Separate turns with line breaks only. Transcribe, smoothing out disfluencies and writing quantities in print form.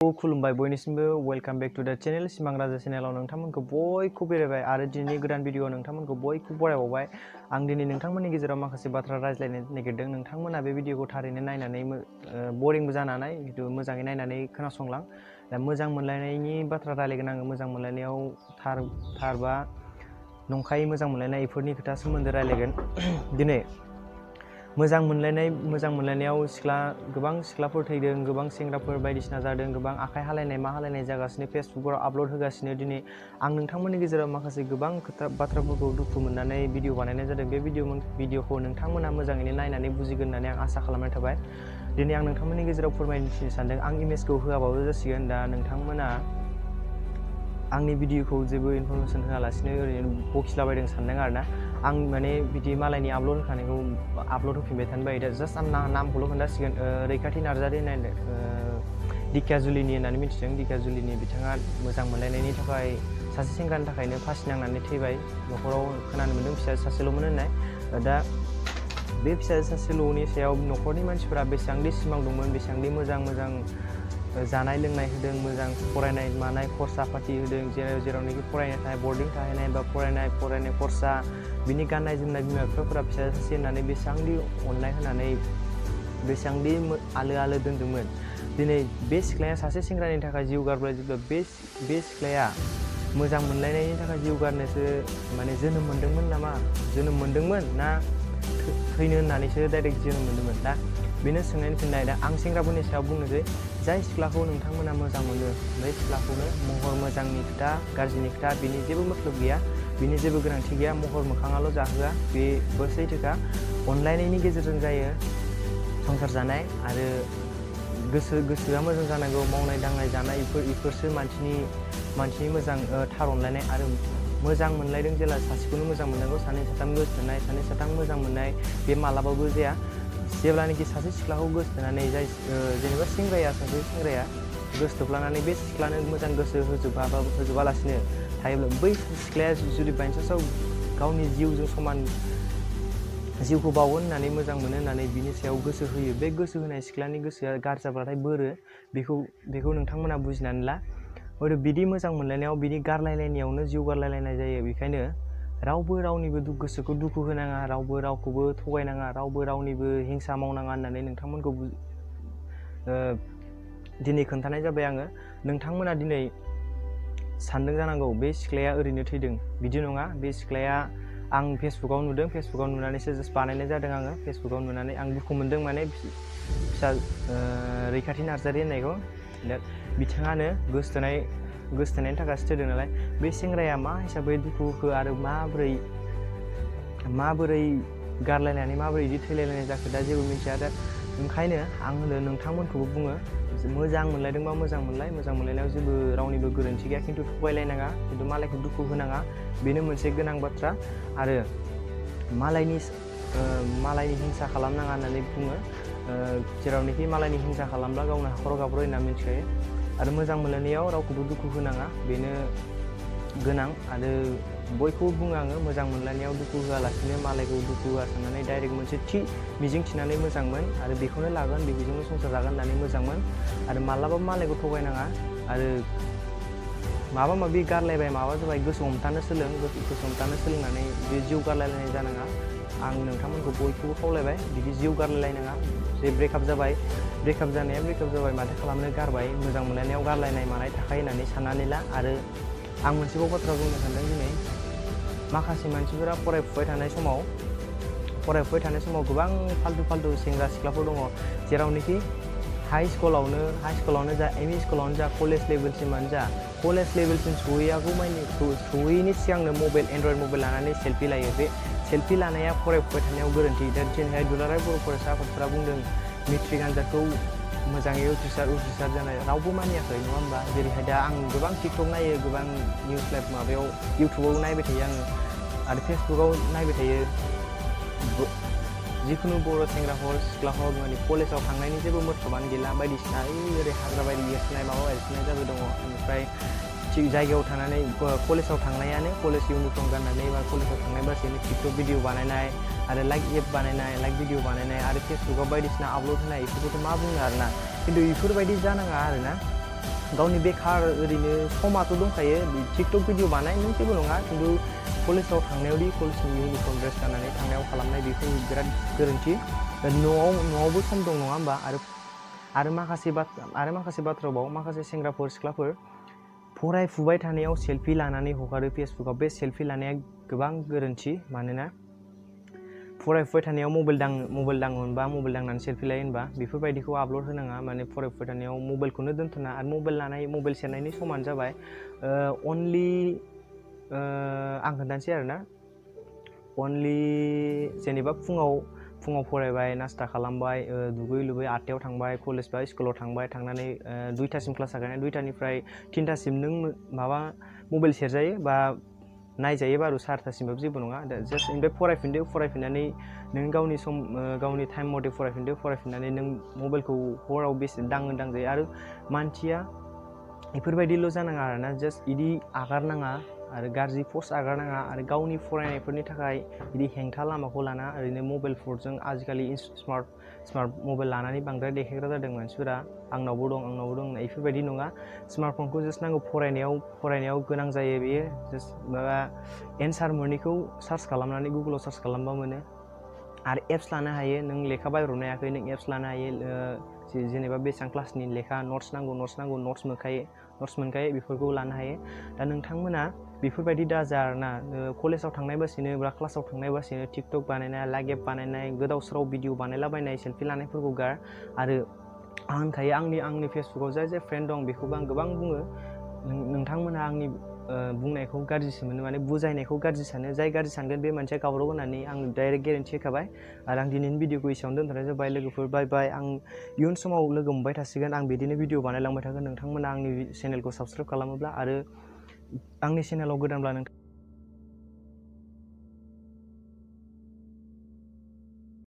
खुलुमबाय बयनिसिमबो welcome back to द channel सिमां राजा चैनेलाव नोंथांमोनखौ बयखौ बेरायबाय आरो दिनैनि गोदान भिडिअ नोंथांमोनखौ बयखौ बरायबावबाय। आं दिनै नोंथांमोननि गेजेराव माखासे बाथ्रा रायज्लायनो नागिरदों। नोंथांमोना बे भिडिअखौ थारैनो नायनानै बरिंबो जानानै खिन्थु मोजाङै नायनानै खोनासंलां। दा मोजां मोनलायनायनि बाथ्रा रायलायगोन आङो। मोजां मोनलायनायाव थार बा नंखायै मोजां मोनलायनाय बेफोरनि खोथा सोमोन्दो रायलायगोन दिनै। मोजां मोनलायनायाव गोबां सिख्लाफोर थैदों, गोबां सेंग्राफोर बायदिसिना जादों, गोबां आखाइ हालायनाय मा हालायनाय जागासिनो, फेसबुकफोराव आपल'ड होगासिनो। दिनै आं नोंथांमोननि गेजेराव माखासे गोबां बाथ्राफोरखौ दुखु मोननानै भिडिअ बानायनाय जादों। बे भिडिअखौ नोंथांमोना मोजाङैनो नायनानै बुजिगोन होननानै आं आसा खालामनाय थाबाय। दिनै आं नोंथांमोननि गेजेराव फोरमायनो सानदों। आं इमेजखौ होआबाबो जासिगोन। दा नोंथांमोना आंनि भिडिअखौ जेबो इनफरमेसन होआलासिनो ओरैनो बखिलाबायदों सानदों आरोना। आं माने बिदि मालायनि आपल'ड होखानायखौ आपल'ड होफिनबाय थानो बायो। दा जास्ट आं नामखौल' खोन्थासिगोन। रैखाथि नार्जारि होननाय दिकियाजुलिनि होननानै मिथिदों। दिकियाजुलिनि बिथाङा मोजां मोनलायनायनि थाखाय सासे सेंग्रानि थाखायनो फासि नांनानै थैबाय। न'खराव खोनानो मोन्दों फिसाजो सासेल'मोन होननाय। दा बे फिसाजो सासेल'नि सायाव न'खरनि मानसिफोरा बेसेबांदि सिमां दंमोन, बेसेबांदि मोजां जानाय लोंनाय होदों, मोजां फरायनाय मानाय खरसा पाति होदों, जेरावनोखि फरायनो थाखाय बर्डिं थाहैनाय बा फरायनाय खरसा, बिनि गाननाय जोमनाय बिमा बिफाफोरा फिसाजो सासे होननानै बेसेबांदि अननाय होनानै बेसेबांदि आलो दोनदोंमोन। दिनै बे सिख्लाया सासे सेंग्रानि थाखाय जिउ गारबाय। जेब्ला बे सिख्लाया मोजां मोनलायनायनि थाखाय जिउ गारनोसो माने जोनोम मोन्दोंमोन नामा, जोनोम मोन्दोंमोन ना थैनो होननानैसो डाइरेक्ट जोनोम मोन्दोंमोन। दा बेनो सोंनायनि फिननाय। दा आं सेंग्राफोरनि सायाव बुंनोसै, जाय सिख्लाखौ नोंथांमोना मोजां मोनो बै सिख्लाखौनो महर मोजांनि खोथा गाज्रिनि खोथा बिनि जेबो मतलब गैया, बिनि जेबो गोनांथि गैया। महर मोखाङाल' जाहोआ, बेबो सैथोखा। अनलायनायनि गेजेरजों जायो संसार जानाय। आरो गोसोआ मोजां जानांगौ। मावनाय दांनाय जानाय बेफोरसो मानसिनि मोजां थार अनलायनाय। आरो मोजां मोनलायदों जेला सासेखौनो मोजां मोननांगौ। सानै साथाम गोसोथोनाय, सानै साथाम मोजां मोननाय बे मालाबाबो जाया। जेब्लानाखि सासे सिख्लाखौ गोसोथोनानै जेनेबा सासे सेंग्राया गोसोथोफ्लानानै बे सिख्लानो मोजां गोसो होजोबालासिनो थायोब्ला, बै सिख्लाया जुदि बायसान्सआव गावनि जिउजों समान जिउखौ बावगोन होननानै मोजां मोनो होननानै बिनि सायाव गोसो होयो, बे गोसो होनाय सिख्लानि गोसोआ गाज्रि जाब्लाथाय बोरो। बेखौ नोंथांमोना बुजिनानै ला। हयथ' बिदि मोजां मोनलायनायाव बिदि गारलायलायनायावनो जिउ गारलायलायनाय जायो। बेखायनो रावबो रावनिबो गोसोखौ दुखु होनाङा, रावबो रावखौबो थगायनाङा, रावबो रावनिबो हिंसा मावनाङा होननानै नोंथांमोनखौ दिनै खोन्थानाय जाबाय आङो। नोंथांमोना दिनै सानदों जानांगौ बे सिख्लाया ओरैनो थैदों। बिदि नङा। बे सिख्लाया आं फेसबुकाव नुदों, फेसबुकाव नुनानैसो जास्ट बानायनाय जादों आङो। फेसबुकाव नुनानै आं दुखु मोनदों, माने रैखाथि नार्जारि होननायखौ। दा बिथाङानो गोसोथोनायनि थाखायसो थैदों नालाय। बे सेंग्राया मा हिसाबै दुखु होखो आरो माबोरै गारलायनानै माबोरै बिदि थैलायलायनाय जाखो दा जेबो मिथिया। दा ओंखायनो आं नोंथांमोनखौबो बुङो, मोजां मोनलायदोंबा मोजां मोनलायनायाव जेबो रावनिबो गोरोन्थि गैया। खिन्थु थगायलायनाङा, खिन्थु मालायखौ दुखु होनाङा, बेनो मोनसे गोनां बाथ्रा। आरो मालायनि हिंसा खालामनाङा होननानै बुङो। जेरावनोखि मालायनि हिंसा खालामब्ला गावनो हाखराव गाब्र'यो होनना मिथिखायो। आरो मोजां मोनलायनायाव रावखौबो दुखु होनाङा, बेनो गोनां। आरो बयखौबो बुङो आङो, मोजां मोनलायनायाव दुखु होआलासिनो मालायखौ दुखु होआ साननानै डाइरेक्ट मोनसे मिजिं थिनानै मोजांमोन आरो बेखौनो लागोन, बेजोंनो संसार जागोन होननानै मोजांमोन। आरो मालाबाबो मालायखौ थगायनाङा। आरो माबा माबि गारलायबाय माबा जाबाय गोसो हमथानो सोलोंनानै बे जिउ गारलायलायनाय जानाङा। आं नोंथांमोनखौ बयखौबो खावलायबाय, बिदि जिउ गारलायलायनाङा। जे ब्रेकआप जाबाय माथो खालामनो, गारबाय। मोजां मोनलायनायाव गारलायनाय मानाय थाखायो होननानै साननानै ला। आरो आं मोनसेबाव बाथ्रा बुंनो सानदों दिनै। माखासे मानसिफोरा फरायफुबाय थानाय समाव गोबां फाल्थु सेंग्रा सिख्लाफोर दङ, जेरावनोखि हाइ स्कुलावनो जा, एम इ स्कुलावनो जा, कलेज लेभेलसिमानो जा, कलेज लेभेलसिम सहैयैनि सिगांनो एन्ड्रइड मबाइल लानानै सेल्फि लायो। बे सेल्फि लानाया फरायफुबाय थानायाव गोरोन्थि। दा दिनैहाय दुलाराय बर' फरायसा आफादफोरा बुंदों मेट्रिक आनजादखौ मोजाङै उथ्रिसार जानाय रावबो मानियाखै, नङा होमबा? जेरैहाय दा आं गोबां टिकटक नायो, गोबां निउस लाइभ इउटुबाव नायबाय थायो आङो, आरो फेसबुकाव नायबाय थायो। जिखुनु बर' सेंग्रा हर सिख्ला हर माने कलेजाव थांनायनि जेबो मथलबानो गैला। बायदिसिना ओरै हाग्रा बायदि एरसोनाय माबा एरसोनाय जाबाय दङ। बेनिफ्राय थिग जायगायाव थानानै कलेजाव थांनायानो कलेज इउनिफर्म गाननानै बा कलेजाव थांनाय बासैनो टिकटक भिडिअ बानायनाय आरो लाइक भिडिअ बानायनाय आरो फेसबुकाव बायदिसिना आपल'ड होनाय, बेफोरखौथ' मा बुङो आरोना। खिन्थु बेफोरबायदि जानाङा आरोना। गावनि बेकार ओरैनो समाथ' दंखायो टिकटक भिडिअ बानाय नों जेबो नङा खिन्थु कलेजाव थांनायावदि कलेजनि इउनिफर्म ड्रेस गाननानै थांनायाव खालामनाय बेफोर बिराद गोरोन्थि न'आवबो सम दं नङा होमबा आरो माखासे बाथ्राबाव माखासे सेंग्राफोर सिख्लाफोर फरायफुबाय थानायाव सेल्फि लानानै हगारो फेसबुकाव बे सेल्फि लानाया गोबां गोरोन्थि मानोना फरायफुबाय थानायाव मबाइल दाङोबा मबाइल दांनानै सेल्फि लायो होनबा बेफोरबायदिखौ आपल'ड होनाङा माने फरायफुबाय थानायाव मबाइलखौनो दोनथ'ना आरो मबाइल सेरनायनि समानो जाबाय अनलि आं खोन्थानोसै आरोना अनलि जेनेबा फुङाव फरायबाय नास्ता खालामबाय दुगै लोबै 8टायाव थांबाय कलेज बा स्कुलाव थांनानै 2टासिम क्लास जागायनाय 2टानिफ्राय 3टासिम नों माबा मबाइल सेरजायो बा नायजायो बारु 4टासिमबाबो जेबो नङा जास्ट ओमफ्राय फरायफिननानै नों गावनि टाइम मथे फरायफिननानै नों मबाइलखौ हराव बेसे दांजायो आरो मानसिया बेफोरबायदिल' जानाङा आरोना जास्ट इदि आगारनाङा आरो गाज्रि पस्ट आगारनाङा आरो गावनि फरायनायफोरनि थाखाय बिदि हेंथा लामाखौ लाना ओरैनो मबाइलफोरजों आजिखालि स्मार्ट मबाइल लानानै बांद्राय देखायग्रा जादों मानसिफोरा आंनावबो दं बेफोरबायदि नङा स्मार्टफनखौ जास्ट नांगौ फरायनायाव गोनां जायो बेयो जास्ट माबा एन्सार मोनैखौ सार्च खालामनानै गुगोलाव सार्च खालामबा मोनो आरो एप्स लानो हायो नों लेखा बायब्रबनो हायाखै नों एप्स लानो हायो जेनेबा बेसेबां क्लासनि लेखा नट्स नांगौ नट्स मोनखायो बेफोरखौ लानो हायो दा नोंथांमोना बेफोरबायदि दाजा आरोना कलेजाव थांनाय बासिनो बा क्लासाव थांनाय बासिनो टिकटक बानायनाय लाइक एप बानायनाय गोदाव सोराव भिडिअ बानायलाबायनाय सेल्फि लानायफोरखौ गार आरो आं होनखायो आंनि फेसबुकाव जाय फ्रेन्ड दं बेखौबो आं गोबां बुङो नोंथांमोनहा आंनि बुंनायखौ गाज्रिसो मोनो माने बुजायनायखौ गाज्रि सानो जाय गाज्रि सानगोन बे मानसिया गावबागाव होननानै आं डाइरेक्ट गेरेन्थि होखाबाय आरो आं दिनैनि भिडिअखौ एसेयावनो दोनथ'नाय जाबाय लोगोफोर बाय आं इयुन समाव लोगो मोनबाय थासिगोन आं बिदिनो भिडिअ बानायलांबाय थागोन नोंथांमोना आंनि चेनेलखौ साबसक्राइब खालामोब्ला आरो आंनि चेनेलाव गोदानब्ला